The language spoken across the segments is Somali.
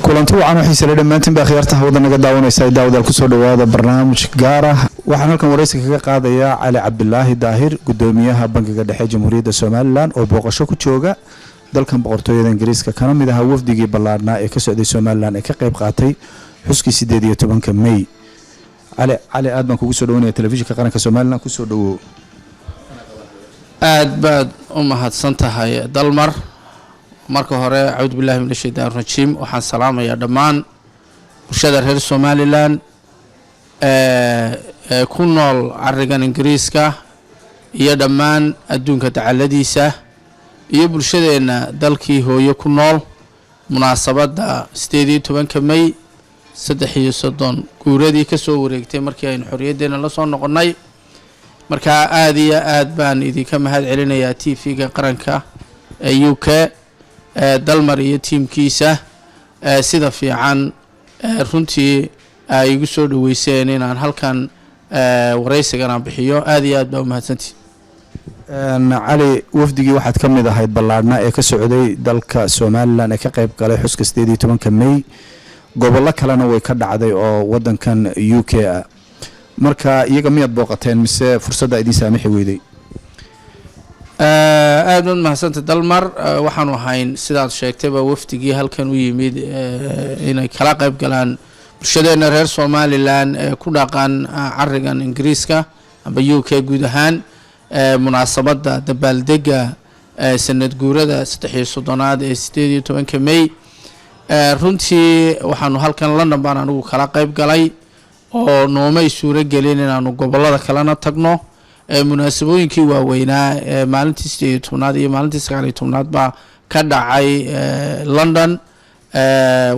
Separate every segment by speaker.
Speaker 1: Kulanti wacan oo xiise leh dhammaantiin baa khiyaarta hawada naga daawanaysa. Daawadaal, kusoo dhawaada barnaamij gaar ah. Waxaan halkan waraysi kaga qaadayaa Cali Cabdilaahi Daahir, gudoomiyaha Bangiga Dhexe Jamhuuriyadda Somaliland, oo booqasho ku jooga dalkan Boqortooyada Ingiriiska, kana mid ahaa wafdigii ballaadhnaa ee ka socday Somaliland ee ka qayb qaatay xuskii 18-ka May. Cali, Cali, aad baan kugu soo dhawanaya Telefishinka Qaranka Somaliland. Kusoo dhawow.
Speaker 2: Aad baad u mahadsan tahay, Dalmar. Marka hore, acuudu billahi min ashaytaan rajiim. Waxaan salaamayaa dhammaan bulshada reer Somaliland ee ku nool carigan Ingiriiska iyo dhammaan adduunka dacaladiisa iyo bulshadeenna dalkii hooye ku nool, munaasabadda 18-ka May, 33 guuradii ka soo wareegtay markii aynu xorriyaddeena la soo noqonnay. Marka aada iyo aad baan idinka mahad celinayaa TV-ga qaranka ee UK, Dalmar iyo tiimkiisa, sida fiican runtii ay igu soo dhaweyseen inaan halkan waraysigan aan bixiyo. Aada iyo aad baa umahadsantihi.
Speaker 1: Cali, wafdigii waxaad ka mid ahayd ballaadhna ee ka socday dalka Somaliland ee ka qayb galay xuska 18-ka May. Gobollo kalena way ka dhacday oo wadankan UK ah. Marka iyaga miyaad booqateen mise fursadda idiin saamixi weyday?
Speaker 2: Aada baad mahadsantay, Dalmar. Waxaanu ahayn, sidaad sheegtayba, wafdigii halkan u yimid inay kala qayb galaan bulshadeena reer Somaliland ee ku dhaqan carigan Ingiriiska amba UK guud ahaan munaasabadda dabaaldega sanad guurada 33aad ee 18-ka May. Runtii waxaanu halkan London baan anigu kala qayb galay oo noomay suuro gelin inaanu gobollada kalena tagno. Munaasabooyinkii waaweynaa ee maalintii 18aad iyo maalintii 19aad baa ka dhacay London,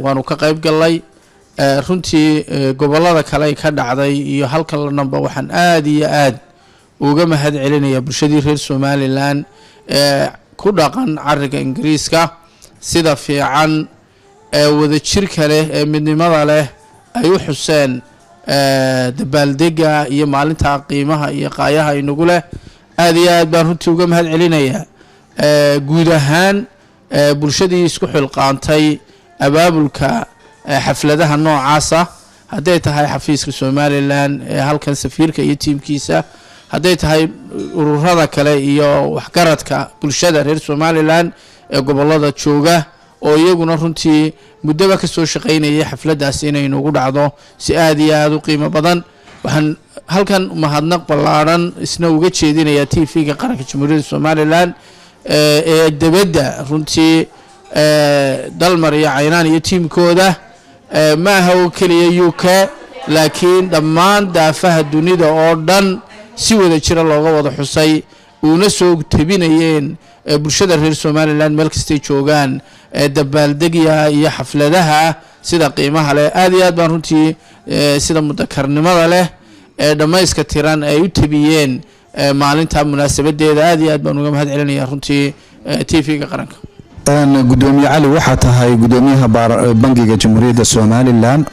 Speaker 2: waanu ka qayb galnay. Runtii gobollada kale ay ka dhacday iyo halkan Londonba waxaan aada iyo aad uga mahad celinaya bulshadii reer Somaliland ee ku dhaqan cariga Ingiriiska, sida fiican ee wadajirka leh ee midnimada leh ay u xuseen dabaaldega iyo maalinta qiimaha iyo qaayaha inagu leh. Aada iyo aad baan runtii uga mahad celinayaa guud ahaan bulshadii isku xilqaantay abaabulka xafladaha noocaasa, hadday tahay xafiiska Somaliland ee halkan, safiirka iyo tiimkiisa, hadday tahay ururada kale iyo waxgaradka bulshada reer Somaliland ee gobolada jooga, oo iyaguna runtii muddoba ka soo shaqaynayay xafladdaas inay nagu dhacdo si aada iyo aada u qiimo badan. Waxaan halkan mahadnaq ballaadhan isna uga jeedinayaa TV-ga Qaranka Jamhuuriyadda Somaliland ee debadda, runtii Dalmar iyo Caynaan iyo tiimkooda. Ma aha oo keliya UK, laakiin dhammaan daafaha dunida oo dhan si wada jira looga wada xusay, uuna soo tebinayeen bulshada reer Somaliland meel kastay joogaan dabaaldegya iyo xafladaha sida qiimaha leh. Aada iyo aad baan runtii sida mudakarnimada leh ee dhammayska tiran ay u tebiyeen maalinta munaasabadeeda aada iyo aad baan uga mahad celinaya runtii TV-ga qaranka.
Speaker 1: Gudoomiye Cali, waxaa tahay gudoomiyaha Bangiga Jamhuuriyadda Somaliland.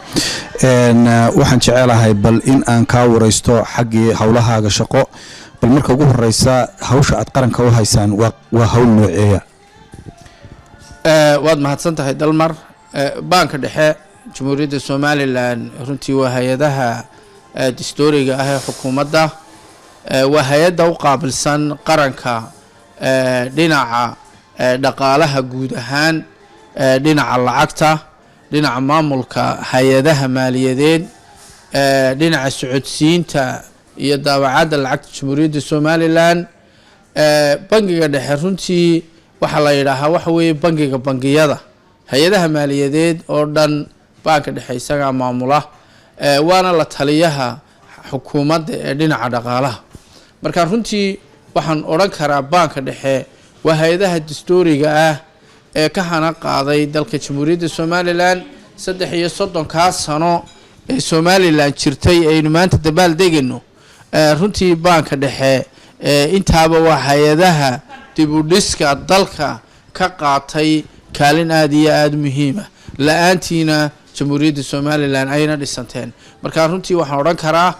Speaker 1: Waxaan jecelahay bal in aan kaa wareysto xaggii howlahaaga shaqo. Bal marka ugu horeysa, hawsha aad qaranka u haysaan waa hawl nooceeya?
Speaker 2: Waad mahadsan tahay, Dalmar. Baanka Dhexe Jamhuuriyadda Somaliland runtii waa hay-adaha distooriga ah ee xukuumadda, waa hay-adda u qaabilsan qaranka dhinaca dhaqaalaha guud ahaan, dhinaca lacagta, dhinaca maamulka hay-adaha maaliyadeed, dhinaca socodsiinta iyo daabacadda lacagta Jamhuuriyadda Somaliland. Bangiga Dhexe runtii waxaa la yidhaahaa waxa weeye bangiga bangiyada. Hay-adaha maaliyadeed oo dhan Baanka Dhexe isagaa maamula, waana la taliyaha xukuumadda ee dhinaca dhaqaalaha. Marka runtii waxaan odhan karaa Baanka Dhexe waa hay-adaha dastuuriga ah ee ka hana qaaday dalka Jamhuuriyadda Somaliland 33-kaa sano ee Somaliland jirtay aynu maanta dabaal degayno. Runtii Baanka Dhexe intaaba waa hay-adaha dib u dhiska dalka ka qaatay kaalin aada iyo aada muhiima, la-aantiina Jamhuuriyadda Somaliland ayna dhisanteen. Marka runtii waxaan odhan karaa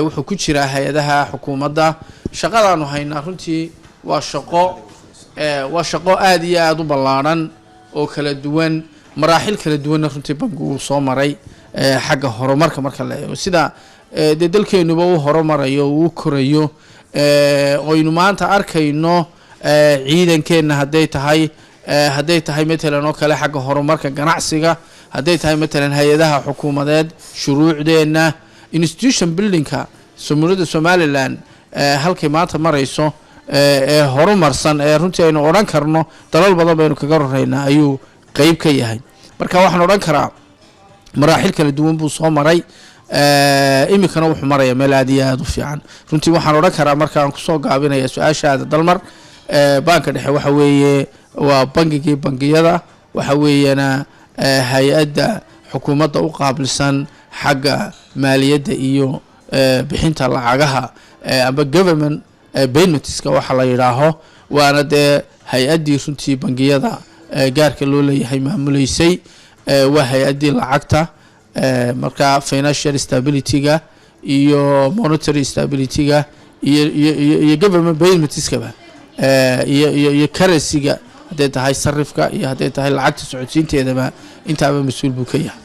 Speaker 2: wuxuu ku jiraa hay-adaha xukuumadda. Shaqadaanu haynaa runtii waa shaqo aada iyo aada u ballaadhan oo kala duwan. Maraaxil kala duwanna runtii bankigu uu soo maray xagga horumarka marka la eego, sida dee dalkeenuba uu horumarayo, uu korayo, oynu maanta arkayno ciidankeenna hadday tahay, matalan oo kale xagga horumarka ganacsiga, hadday tahay matalan hay-adaha xukuumadeed, shuruucdeenna, institution buildingka Jamhuuriyadda Somaliland halkay maanta marayso ee horumarsan ee runtii aynu odhan karno dalal badan baynu kaga horeynaa ayuu qeyb ka yahay. Marka waxaan odhan karaa maraaxil kala duwan buu soo maray, iminkana wuxuu maraya meel aad iyo aada u fiican runtii. Waxaan odhan karaa, markaan kusoo gaabinaya su-aashaada Dalmar, baanka dhexe waxa weeye waa bangigii bangiyada, waxa weeyana hay-adda xukuumadda u qaabilsan xagga maaliyadda iyo bixinta lacagaha amba government paymentska waxa la yidhaaho, waana dee hay-addii runtii bangiyada gaarka loo leeyahay maamuleysay, waa hay-addii lacagta. Marka financial stability-ga iyo monetary stability-ga iyo government paymentskaba iyo currency-ga, hadday tahay sarifka iyo hadday tahay lacagta socodsiinteedaba, intaaba mas-uul buu ka yahay.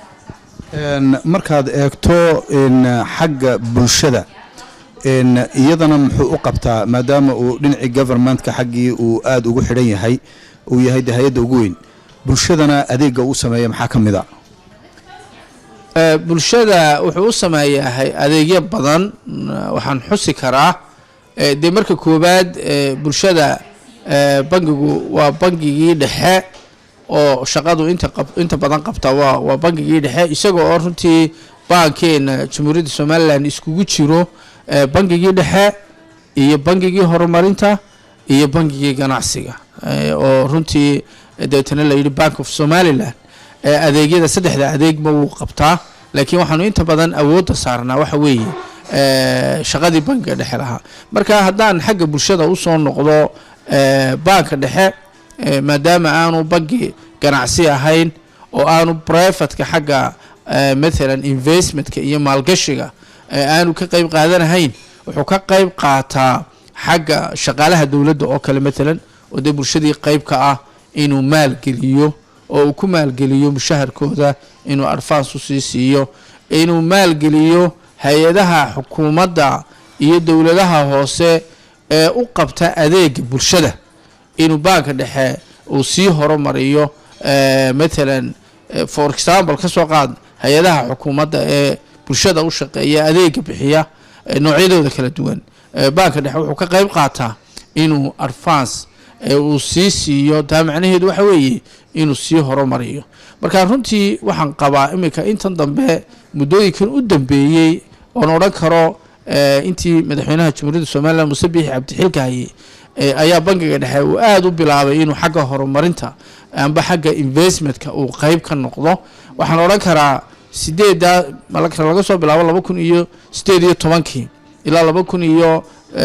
Speaker 1: Markaad eegto xagga bulshada iyadana, muxuu u qabtaa, maadaama uu dhinacii governmentka xaggii uu aada ugu xidhan yahay, uu yahay de hay-adda ugu weyn bulshadana, adeega uu sameeya maxaa ka mid a?
Speaker 2: Bulshada wuxuu u sameeyaa adeegyo badan. Waxaan xusi karaa dee marka koowaad bulshada bangigu waa bangigii dhexe oo shaqadu inta badan qabta waa bangigii dhexe, isaga oo runtii baankeena Jamhuuriyadda Somaliland iskugu jiro bangigii dhexe iyo bangigii horumarinta iyo bangigii ganacsiga, oo runtii dabeetana la yidhi Bank of Somaliland. Adeegyada saddexda adeegba wuu qabtaa, laakiin waxaanu inta badan awoodda saarnaa waxa weeye shaqadii bangiga dhexe lahaa. Marka haddaan xagga bulshada usoo noqdo, baanka dhexe maadaama aanu bangi ganacsi ahayn oo aanu privateka xagga mathalan investmentka iyo maalgashiga aanu ka qeyb qaadanahayn, wuxuu ka qeyb qaataa xagga shaqaalaha dowladda oo kale matalan, oo dee bulshadii qeyb ka ah, inuu maalgeliyo oo uu ku maalgeliyo mushaharkooda, inuu advance usii siiyo, inuu maalgeliyo hay-adaha xukuumadda iyo dowladaha hoose ee u qabta adeega bulshada, inuu baanka dhexe uu sii horumariyo. Matalan, for example, ka soo qaad hay-adaha xukuumadda ee bulshada u shaqeeya, adeega bixiya noocyadooda kala duwan, baanka dhexe wuxuu ka qeyb qaataa inuu advance uu sii siiyo. Taa macnaheedu waxa weeye inuu sii horumariyo. Marka runtii waxaan qabaa iminka intan dambe, muddooyinkan u dambeeyey, oon odhan karo intii madaxweynaha Jamhuuriyadda Somaliland Muuse Biixi Cabdi xilka hayay, ayaa bangiga dhexe uu aada u bilaabay inuu xagga horumarinta amba xagga investmentka uu qeyb ka noqdo. Waxaan odhan karaa sideeddaa laga soo bilaabo 2018-kii ilaa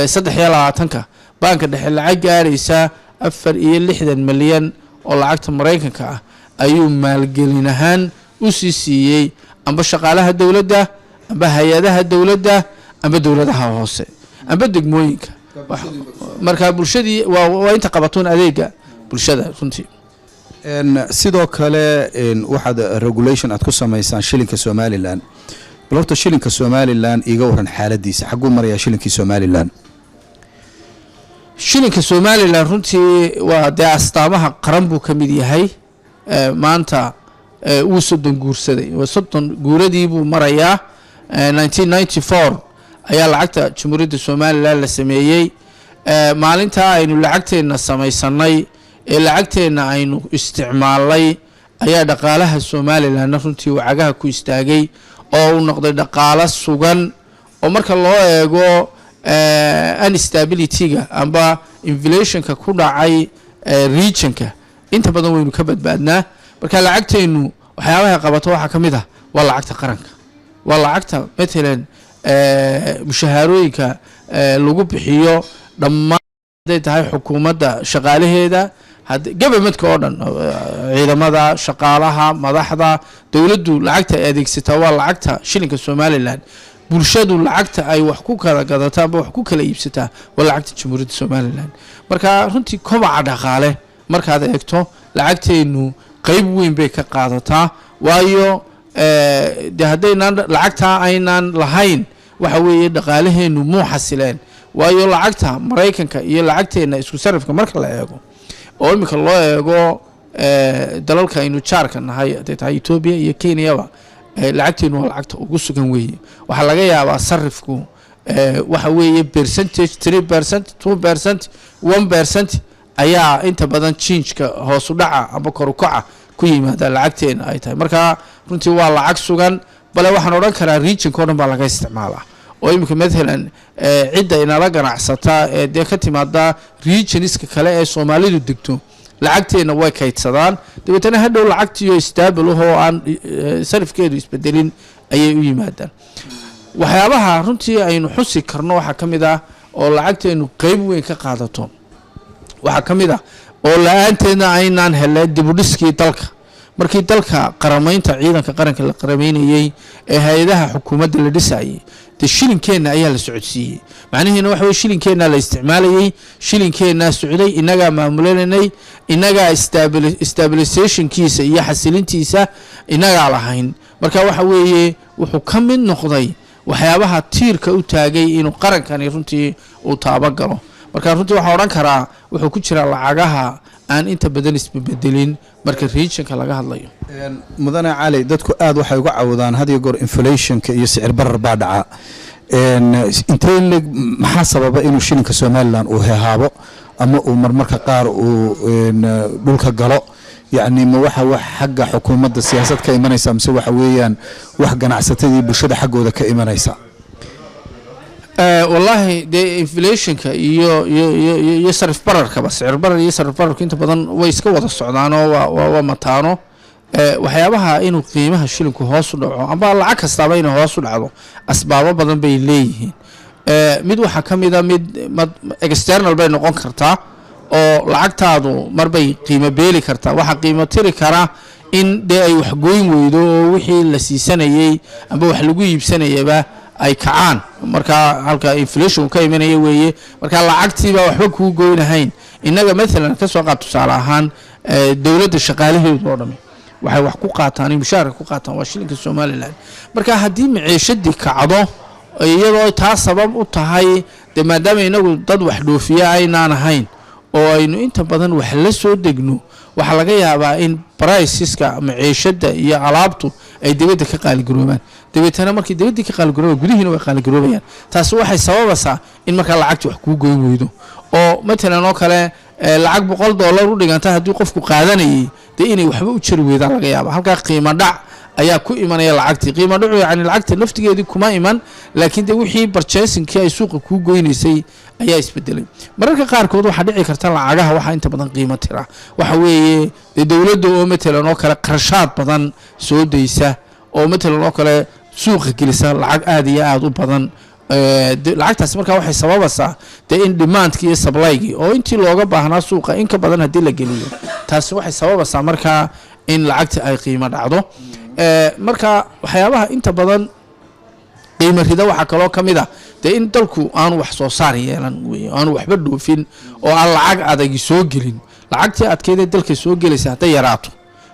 Speaker 2: 2023-ka, baanka dhexe lacag gaaraysa 64 milyan oo lacagta Maraykanka ah ayuu maalgelin ahaan u sii siiyey amba shaqaalaha dowladda amba hay-adaha dowladda amba dowladaha hoose amba degmooyinka. Marka bulshadii waa inta qabatoon adeega bulshada runtii.
Speaker 1: Sidoo kale waxaad regulation aad ku samaysaan shilinka Somaliland. Bal horta shilinka Somaliland iiga waran xaaladiisa, xagguu marayaa shilinkii Somaliland?
Speaker 2: Shilinka Somaliland runtii waa dee astaamaha qaran buu ka mid yahay. Maanta wuu 30 guursaday, waa 30 guuradii buu marayaa. 1994 ayaa lacagta Jamhuuriyadda Somaliland la sameeyey. Maalintaa aynu lacagteenna samaysanay ee lacagteenna aynu isticmaalnay ayaa dhaqaalaha Somalilandna runtii uu cagaha ku istaagay oo uu noqday dhaqaalo sugan, oo marka loo eego instability-ga amba inflationka ku dhacay regionka inta badan waynu ka badbaadnaa. Marka lacagteennu waxyaabahay qabato waxaa ka mid ah waa lacagta qaranka, waa lacagta matalan mushahaarooyinka lagu bixiyo dhammaan, hadday tahay xukuumadda shaqaalaheeda, governmentka oo dhan, ciidamada, shaqaalaha, madaxda dowladdu lacagta ay adeegsataa waa lacagta shilinka Somaliland. Bulshadu lacagta ay wax ku kala gadataa amba wax ku kala iibsataa waa lacagta Jamhuuriyadda Somaliland. Marka runtii kobaca dhaqaale markaad eegto lacagteennu Qeyb weyn bay ka qaadataa, waayo dee haddaynaan lacagtaa aynaan lahayn, waxa weeye dhaqaalaheenu muu xasileen. Waayo lacagta Maraykanka iyo lacagteenna isku sarifka marka la eego, oo iminka loo eego dalalka aynu jaarka nahay, hadday tahay Etoobiya iyo Kenyaba, lacagteenu waa lacagta ugu sugan weeye. Waxaa laga yaabaa sarifku waxa weeye percentage, 3%, 2%, 1% ayaa inta badan change-ka hoosu dhaca ama kor u kaca ku yimaada lacagteena ay tahay. Marka runtii waa lacag sugan, bale waxaan odhan karaa regionka o dhan baa laga isticmaalaa, oo iminka mathalan cidda inala ganacsata ee dee ka timaada regionska kale ee Soomaalidu degto lacagteenna way kaydsadaan, dabeetana hadhow lacagtiyo stable ahoo aan sarifkeedu isbedelin ayay u yimaadaan. Waxyaabaha runtii aynu xusi karno waxaa ka mid ah oo lacagteenu qeyb weyn ka qaadato, waxaa ka mid ah oo la-aanteedna aynaan heleen dibudhiskii dalka. Markii dalka qaramaynta ciidanka qaranka la qarameynayey ee hay-adaha xukuumadda la dhisayey, dee shilinkeenna ayaa la socodsiiyey. Macnaheena waxa weye shilinkeenna la isticmaalayey, shilinkeenaa socday, innagaa maamulananay, innagaa stabilizationkiisa iyo xasilintiisa innagaa lahayn. Marka waxa weeye wuxuu ka mid noqday waxyaabaha tiirka u taagay inuu qarankani runtii uu taabagalo. Marka runtii waxaan odhan karaa wuxuu ku jiraa lacagaha aan inta badan isbebedelin marka regionka laga hadlayo.
Speaker 1: Mudane Cali, dadku aada waxay uga cawdaan had iyo goor inflationka iyo sicir barar baa dhaca. Intee leg, maxaa sababa inuu shilinka Somaliland uu hehaabo ama uu marmarka qaar uu dhulka galo? Yacni ma waxa wax xagga xukuumadda siyaasad ka imanaysa, mise waxa weeyaan wax ganacsatadii bulshada xaggooda ka imanaysa?
Speaker 2: Wallaahi dee inflationka iyo sarif bararkaba, sicir barar iyo sarif bararku inta badan way iska wada socdaanoo waa mataano. Waxyaabaha inuu qiimaha shilinku hoos u dhaco amba lacag kastaaba inay hoos u dhacdo asbaabo badan bay leeyihiin. Mid waxaa ka mid a mid external bay noqon kartaa, oo lacagtaadu marbay qiimo beeli kartaa. Waxaa qiimo tiri kara in dee ay wax goyn weydo oo wixii la siisanayey amba wax lagu iibsanayaba ay kacaan. Markaa halka inflation ka imanaya weeye, marka lacagtiibaa waxba kuu goynahayn. Innaga mathalan ka soo qaad tusaale ahaan, dowladda shaqaalaheedu oo dhami waxay wax ku qaataan, mushaharka ku qaataan waa shilinka Somaliland. Marka haddii maciishadii kacdo iyadoo taa sabab u tahay, dee maadaama inagu dad wax dhoofiya aynaan ahayn oo aynu inta badan wax la soo degno, waxaa laga yaabaa in priceska maciishada iyo alaabtu ay dibadda ka qaaligaroobaan. Dabeetana markay dibaddii ka qaaligarooban, gudihiina way qaaligaroobayaan. Taasi waxay sababaysaa in markaa lacagti wax kuu goyn weydo, oo matalan oo kale lacag $100 u dhiganta haddii qofku qaadanayay, dee inay waxba u jari weydaan laga yaaba. Halkaa qiimo dhac ayaa ku imanaya lacagtii. Qiimo dhacu yani lacagta laftigeedii kuma iman, laakiin dee wixii purchasingkii ay suuqa kuu goynaysay ayaa isbedelay. Mararka qaarkood waxaa dhici karta lacagaha waxaa inta badan qiimo tira waxa weeye dee dowladda oo matalan oo kale qarashaad badan soo daysa, oo matalan oo kale suuqa gelisa lacag aada iyo aada u badan. Lacagtaasi markaa waxay sababaysaa dee in demandkii iyo supplygii oo intii looga baahnaa suuqa in ka badan haddii la geliyo, taasi waxay sababaysaa markaa in lacagta ay qiimo dhacdo. Marka waxyaabaha inta badan qiimo rida waxaa kaloo ka mid ah dee in dalku aanu wax soo saar yeelan wey, aanu waxba dhoofin oo aan lacag adagi soo gelin. Lacagtii adkeydee dalka soo gelaysa hadday yaraato,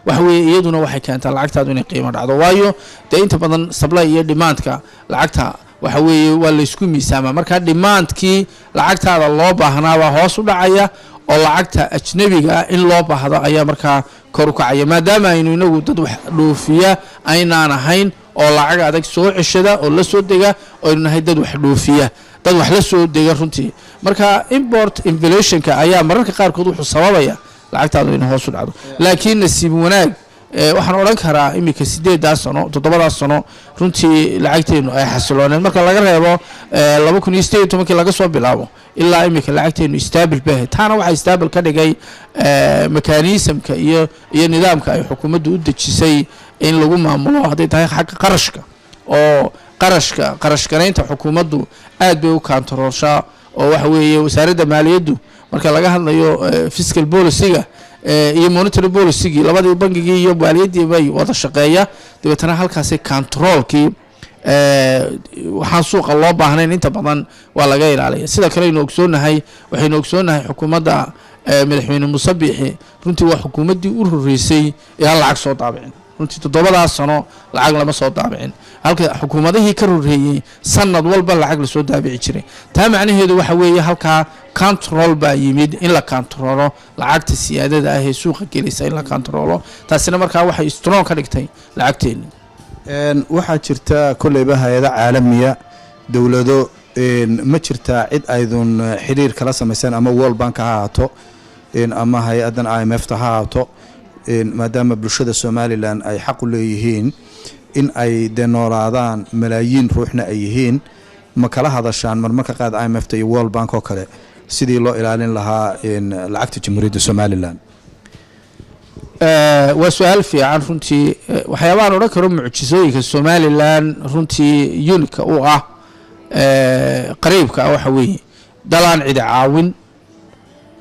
Speaker 2: waxa weeye iyaduna waxay keentaa lacagtaadu inay qiimo dhacdo, waayo dee inta badan supply iyo demandka lacagta waxa weeye waa laysku miisaamaa. Marka demandkii lacagtaada loo baahnaabaa hoos u dhacaya, oo lacagta ajnabiga ah in loo baahdo ayaa markaa kor u kacaya, maadaama aynu inagu dad wax dhoofiya aynaan ahayn oo lacag adag soo ceshada oo la soo dega, aynu nahay dad wax dhoofiya, dad wax la soo dega runtii. Marka import inflationka ayaa mararka qaarkood wuxuu sababaya lacagtaadu inay hoos u dhacdo. Laakiin nasiib wanaag waxaan odhan karaa iminka 8-daa sano, 7-daas sano runtii lacagteenu ay xasilooneed, marka laga reebo 2018-kii laga soo bilaabo ilaa iminka lacagteenu stable bay ahayd. Taana waxaa stable ka dhigay mechanismka iyo nidaamka ay xukuumaddu u dejisay in lagu maamulo, hadday tahay xagga qarashka, oo qarashka qarash garaynta xukuumaddu aad bay u kantaroolshaa, oo waxa weeye wasaaradda maaliyaddu marka laga hadlayo fiscal policyga iyo monetary policygii, labadii bangigii iyo maaliyaddii bay wada shaqeeya. Dabeetana halkaasi controlkii waxaan suuqa loo baahnayn inta badan waa laga ilaaliya. Sida kale aynu ogsoonahay, waxaynu ogsoonahay xukuumadda Madaxweyne Muuse Biixi runtii waa xukuumaddii u horeysay ee aan lacag soo daabicin. Runtii 7daas sano lacag lama soo daabicin, halka xukuumadihii ka horeeyey sanad walba lacag lasoo daabici jiray. Taa macnaheedu waxa weeye halkaa control baa yimid, in la controlo lacagta siyaadada ah ee suuqa gelaysa, in la controlo. Taasina markaa waxay strong ka dhigtay lacagteeni.
Speaker 1: Waxaa jirta kolleyba hay-ado caalamiya, dowlado, ma jirtaa cid aydun xiriir kala samayseen, ama World Bank ha ahaato ama hay-addan IMF ta ha ahaato, maadaama bulshada Somaliland ay xaq u leeyihiin in ay dee noolaadaan, malaayiin ruuxna ay yihiin? Ma kala hadashaan marmarka qaad IMF ta iyo World Bank oo kale sidii loo ilaalin lahaa lacagta Jamhuuriyadda Somaliland?
Speaker 2: Waa su-aal fiican runtii. Waxyaabahaan odhan karo mucjisooyinka Somaliland runtii unique u ah, qariibka ah, waxa weeye dal aan cidi caawin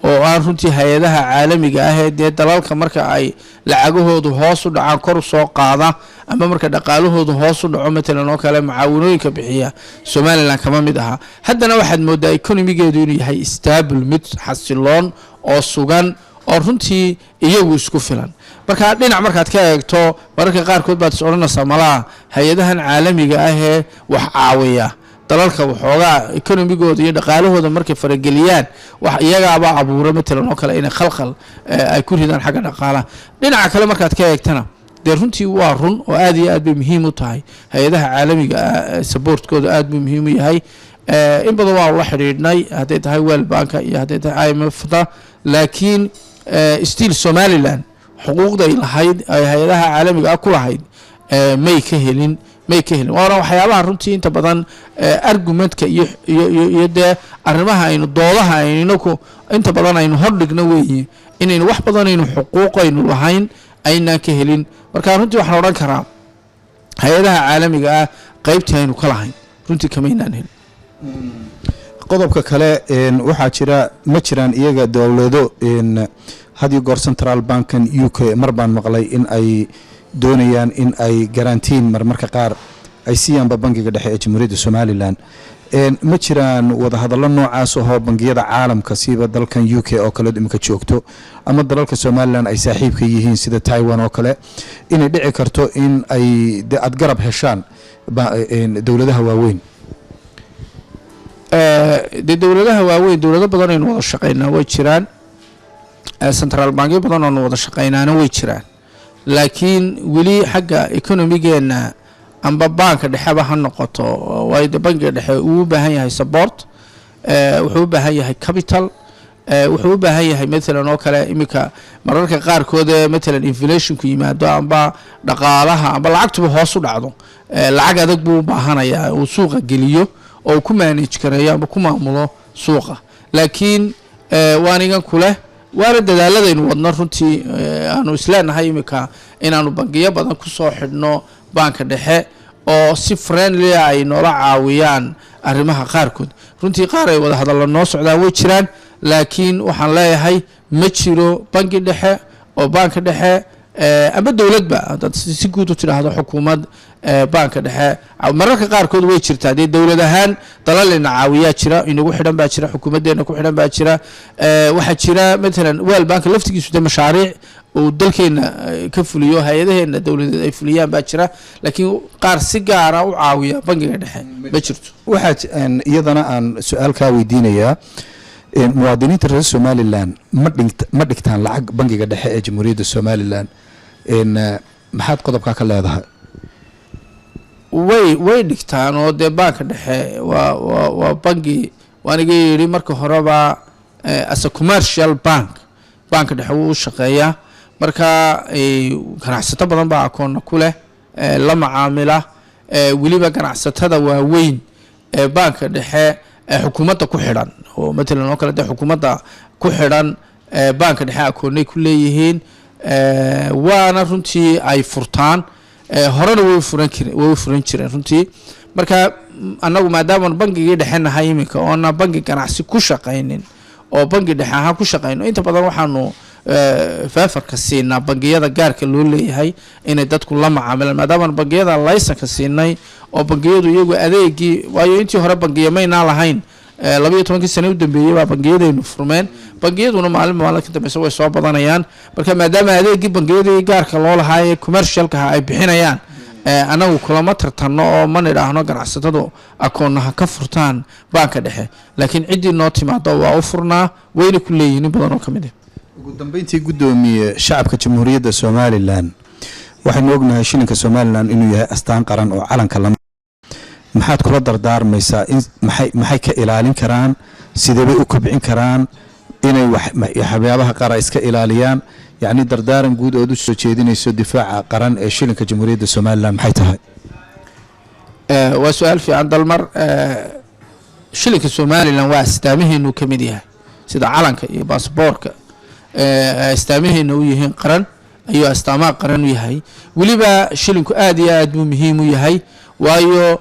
Speaker 2: oo aan runtii hay-adaha caalamiga ah ee dee dalalka marka ay lacagahoodu hoos u dhacaan kor u soo qaada, ama marka dhaqaalahoodu hoos u dhaco matalan oo kale mucaawinooyinka bixiya, Somaliland kama mid aha. Haddana waxaad moodaa economigeedu inuu yahay stable, mid xasiloon oo sugan oo runtii iyagu isku filan. Marka dhinac markaad ka eegto, mararka qaarkood baad is odhanaysaa malaha hay-adahan caalamiga ah ee wax caawiya dalalka waxoogaa economigooda iyo dhaqaalahooda markay farageliyaan, wax iyagaaba abuura matalan oo kale inay khalkhal ay ku ridaan xagga dhaqaalaha. Dhinaca kale markaad ka eegtana, dee runtii waa run oo aad iyo aad bay muhiim u tahay hay-adaha caalamiga ah supportkooda, aad buu muhiim u yahay. In badan waa la xidhiidhnay, hadday tahay World Banka iyo hadday tahay IMF ta, laakiin still Somaliland xuquuqday lahayd ay hay-adaha caalamiga ah ku lahayd may ka helin, may ka helin. Waana waxyaabaha runtii inta badan argumentka iyo dee arrimaha aynu doodaha aynu inaku inta badan aynu hordhigno weeye, inaynu wax badan aynu xuquuqaynu lahayn aynaan ka helin. Marka runtii waxaan odhan karaa hay-adaha caalamiga ah qeybtii aynu ka lahayn runtii kamaynaan helin.
Speaker 1: Qodobka kale, waxaa jira, ma jiraan iyaga dowlado had iyo goor central bankan UK mar baan maqlay in ay doonayaan in ay garantiin marmarka qaar ay siiyaanba Bangiga Dhexe ee Jamhuuriyadda Somaliland? Ma jiraan wadahadallo noocaas ahoo bangiyada caalamka, siiba dalkan UK oo kale imika joogto, ama dalalka Somaliland ay saaxiibka yihiin sida Taiwan oo kale, inay dhici karto in ay de aad garab heshaan dowladaha waaweyn?
Speaker 2: Dee dowladaha waaweyn, dowlado badan aynu wada shaqeynaa way jiraan, central bankyo badan oonu wada shaqeynaana way jiraan, laakiin weli xagga economigeenna amba baanka dhexeba ha noqoto, waayo de bankiga dhexe uu u baahan yahay support, wuxuu u baahan yahay capital, wuxuu u baahan yahay matalan oo kale iminka mararka qaarkood ee matalan inflationku yimaado amba dhaqaalaha amba lacagtuba hoos u dhacdo, lacag adag buu u baahanayaa uu suuqa geliyo oo uu ku manage gareeyo amba ku maamulo suuqa. Laakiin waanigan kuleh, waana dadaaladaynu wadno runtii aanu isleenahay iminka inaanu bangiyo badan kusoo xidhno baanka dhexe oo si friendly ay noola caawiyaan arrimaha qaarkood. Runtii qaar ay wada hadallo noo socdaan way jiraan, laakiin waxaan leeyahay ma jiro bangi dhexe oo baanka dhexe ama dowladba haddaad si guud u tidhaahdo xukuumad baanka dhexe. Mararka qaarkood way jirtaa dee dowlad ahaan dalalina caawiyaa jira, inagu xidhan baa jira, xukuumaddeena ku xidhan baa jira. Waxaa jira matalan World Banka laftigiisu dee mashaariic uu dalkeena ka fuliyo, hay-adaheena dowladeed ay fuliyaan baa jira, laakiin qaar si gaara u caawiya bangiga dhexe ma jirto.
Speaker 1: Waxaa iyadana aan su-aal kaa weydiinayaa, muwaadiniinta reer Somaliland ma dhigtaan lacag Bangiga Dhexe ee Jamhuuriyadda Somaliland? Maxaad qodobkaa ka leedahay?
Speaker 2: Way dhigtaan oo dee baanka dhexe waa bangi, waaniga yidhi marka horeba as a commercial bank baanka dhexe wuu u shaqeeyaa. Marka ganacsato badan baa akoonna ku leh, la macaamila, weliba ganacsatada waaweyn ee baanka dhexe ee xukuumadda ku xidhan oo matalan oo kale dee xukuumadda ku xidhan, baanka dhexe akoonnay ku leeyihiin, waana runtii ay furtaan, horena way u furan jireen runtii. Marka annagu maadaama bangigii dhexe nahay iminka oona bangi ganacsi ku shaqaynin oo bangi dhexe ahaan ku shaqayno, inta badan waxaanu favorka siinaa bangiyada gaarka loo leeyahay inay dadku la macaamilaan, maadaama bangiyada licenseka siinay oo bangiyadu iyagu adeegii, waayo intii hore bangiya maynaa lahayn. 12-kii sane u dambeeyey baa bangiyadaynu furmeen. Bangiyaduna maalin maalin ka dambeysa way soo badanayaan. Marka maadaama adeegii bangiyadii gaarka loo lahaa ee commercialkaha ay bixinayaan, anagu kulama tartanno oo ma nidhaahno ganacsatadu akoonaha ka furtaan baanka dhexe, laakiin ciddii noo timaado waa u furnaa, wayna ku leeyihiin in badan oo ka mid ah.
Speaker 1: Ugu dambeyntii, guddoomiye, shacabka Jamhuuriyadda Somalilan, waxaynu ognahay shilinka Somalilan inuu yahay astaan qaran oo calanka lama, maxaad kula dardaarmaysaa in maxay ka ilaalin karaan, sidee bay u kobcin karaan, inay waxyaabaha qaar ay iska ilaaliyaan? Yacni dardaaran guud ood u soo jeedinayso difaaca qaran ee shilinka Jamhuuriyadda Somalilan maxay tahay?
Speaker 2: Waa su-aal fiican, Dalmar. Shilinka Somalilan waa astaamaheenu ka mid yahay. Sida calanka iyo baasboorka astaamaheena u yihiin qaran ayuu astaamaha qaran u yahay. Weliba shilinku aad iyo aad buu muhiim u yahay, waayo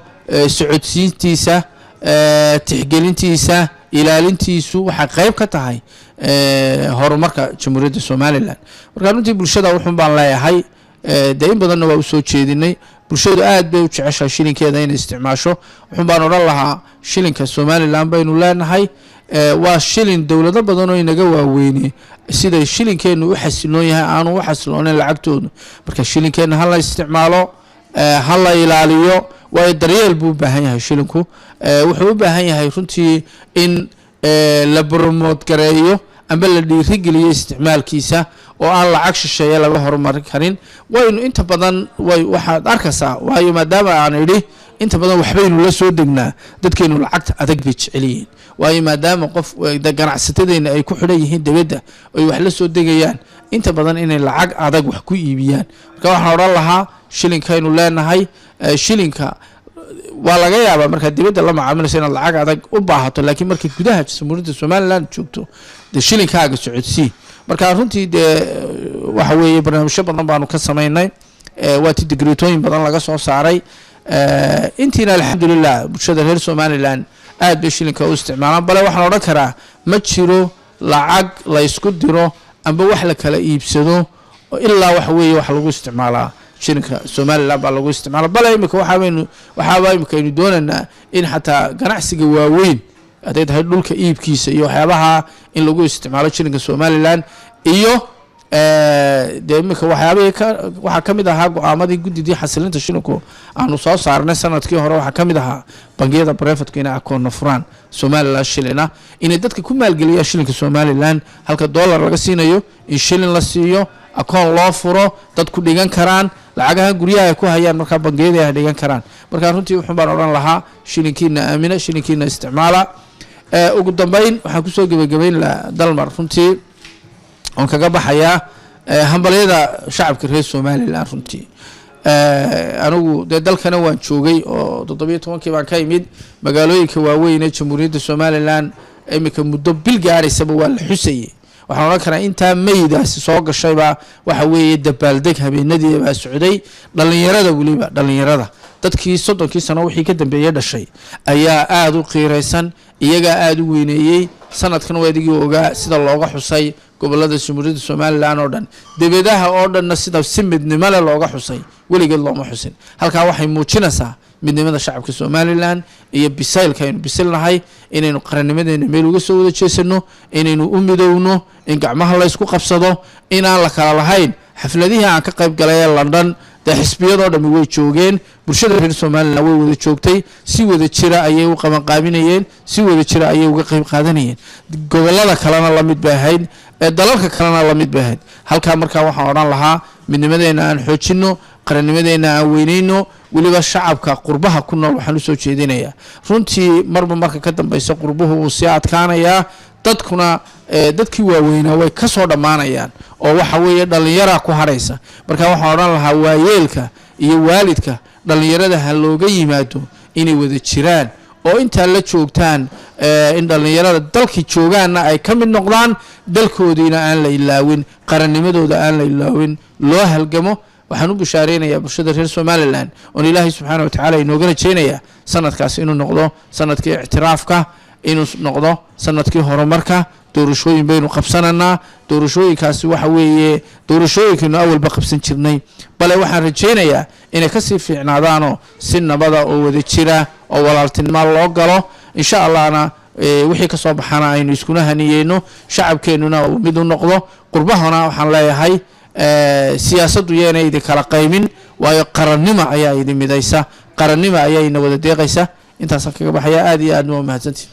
Speaker 2: socodsiintiisa, tixgelintiisa, ilaalintiisu waxay qayb ka tahay horumarka Jamhuuriyadda Somalilan. Marka runtii bulshada wuxun baan leeyahay, dee in badanna waa usoo jeedinay, bulshadu aad bay u jeceshahay shilinkeeda inay isticmaasho. Wuxun baan odhan lahaa, shilinka Somalilan baynu leenahay waa shilin dowlado badan oo inaga waaweyne siday shilinkeenu u xasiloon yahay aanu u xasiloonayn lacagtoodu. Marka shilinkeena ha la isticmaalo, ha la ilaaliyo, waayo daryeel buu u baahan yahay shilinku. Wuxuu u baahan yahay runtii in la promote gareeyo amba la dhiirigeliyo isticmaalkiisa oo aan lacag shisheeye laga horumarin karin. Waynu inta badan way waxaad arkaysaa, waayo maadaama aan idhi inta badan waxbaynu la soo degnaa, dadkeenu lacagta adag bay jecel yihiin, waayo maadaama qof ganacsatadeenna ay ku xidhan yihiin dibadda ay wax la soo degayaan, inta badan inay lacag adag wax ku iibiyaan. Marka waxaan odhan lahaa, shilinkaynu leenahay, shilinka waa laga yaabaa markaad dibadda la macaamilayso inaad lacag adag u baahato, laakiin markay gudaha Jamhuuriyadda Somaliland joogto, dee shilinkaaga socodsii. Marka runtii dee waxa weeye barnaamijyo badan baanu ka samaynay, waa ti digreetooyin badan laga soo saaray. Intiina alxamdulilah bulshada reer Somaliland aad bay shilinka u isticmaalaan. Bale waxaan odhan karaa ma jiro lacag la ysku diro amba wax la kala iibsado ilaa waxa weeye wax lagu isticmaalaa shilinka Somaliland baa lagu isticmaala. Bale imika waxaaba imika aynu doonaynaa in xataa ganacsiga waaweyn, hadday tahay dhulka iibkiisa iyo waxyaabaha, in lagu isticmaalo shilinka Somaliland. Iyo dee imika waxyaabihii ka waxaa ka mid ahaa go-aamadii guddidii xasilinta shilinku aanu soo saarnay sanadkii hore, waxaa ka mid ahaa bangiyada privateka inay akoonna furaan Somaliland shilina, inay dadka ku maalgeliyaan shilinka Somaliland. Halka dollar laga siinayo, in shilin la siiyo, akoon loo furo, dadku dhigan karaan lacagaha guryaha ay ku hayaan, markaa bangiyada ay dhigan karaan. Marka runtii wuxun baan odhan lahaa, shilinkiina aamina, shilinkiina isticmaala. Ugu dambeyn waxaan kusoo gebagabayn lahaa, Dalmar, runtii oon kaga baxayaa hambalyada shacabka reer Somaliland. Runtii anigu dee dalkana waan joogay oo 17-kii baan ka imid. Magaalooyinka waaweyn ee Jamhuuriyadda Somaliland iminka muddo bil gaadhaysaba waa la xusayay. Waxaan odhan karaa intaa maydaasi soo gashayba waxa weeye dabaaldeg habeenadii baa socday. Dhalinyarada, weliba dhalinyarada, dadkii 30-kii sano wixii ka dambeeyey dhashay ayaa aada u qiiraysan, iyagaa aada u weyneeyey sanadkan. Waa adigii ogaa sida looga xusay gobolada Jamhuuriyadda Somaliland oo dhan, debadaha oo dhanna sida si midnimo leh looga xusay weligeed looma xusin. Halkaa waxay muujinaysaa midnimada shacabka Somaliland iyo bisaylka aynu bisilnahay, inaynu qarannimadeena meel uga soo wada jeesano, inaynu u midowno, in gacmaha la ysku qabsado, inaan la kala lahayn. Xafladihii aan ka qayb galay ee London dee xisbiyadoo dhami way joogeen, bulshada reer Somaliland way wada joogtay, si wada jira ayay u qabanqaabinayeen, si wada jira ayay uga qayb qaadanayeen. Gobolada kalena la mid bay ahayd, dalalka kalena la mid bay ahayd. Halkaa markaa waxaan odhan lahaa, midnimadeena aan xoojino, qarannimadeena aan weyneyno. Weliba shacabka qurbaha ku nool waxaan usoo jeedinayaa, runtii marba marka ka dambeysa qurbuhu wuu sii adkaanayaa, dadkuna dadkii waaweynaa way ka soo dhammaanayaan oo waxa weeye dhallinyaraa ku haraysa. Marka waxaan odhan lahaa, waayeelka iyo waalidka dhallinyarada ha looga yimaado inay wada jiraan oo intaa la joogtaan, in dhallinyarada dalkii joogaanna ay ka mid noqdaan, dalkoodiina aan la ilaawin, qarannimadooda aan la ilaawin, loo halgamo. Waxaan u bushaareynayaa bulshada reer Somaliland oon Ilaahay subxaana wa tacaala inooga rajeynayaa sanadkaas inuu noqdo sanadkii ictiraafka, inuu noqdo sanadkii horumarka. Doorashooyin baynu qabsananaa. Doorashooyinkaasi waxa weeye doorashooyinkaynu awalba qabsan jirnay, bale waxaan rajeynayaa inay kasii fiicnaadaanoo si nabada oo wada jira oo walaaltinimo loo galo, insha Allahna. Wixii kasoo baxana aynu iskuna haniyeyno, shacabkeenuna uu mid u noqdo. Qurbahana waxaan leeyahay, siyaasaddu yeena idin kala qaymin, waayo qarannimo ayaa idin midaysa, qarannimo ayaa ina wada deeqaysa. Intaasaan kaga baxaya. Aad iyo aadna waa mahadsantihi.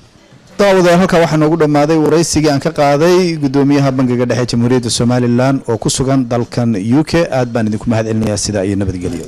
Speaker 1: Daawadayaal, halkaa waxaa noogu dhammaaday waraysigii aan ka qaaday guddoomiyaha Bangiga Dhexe Jamhuuriyadda Somaliland oo ku sugan dalkan UK. Aad baan idinku mahad celinayaa. Sidaa iyo nabadgelyo.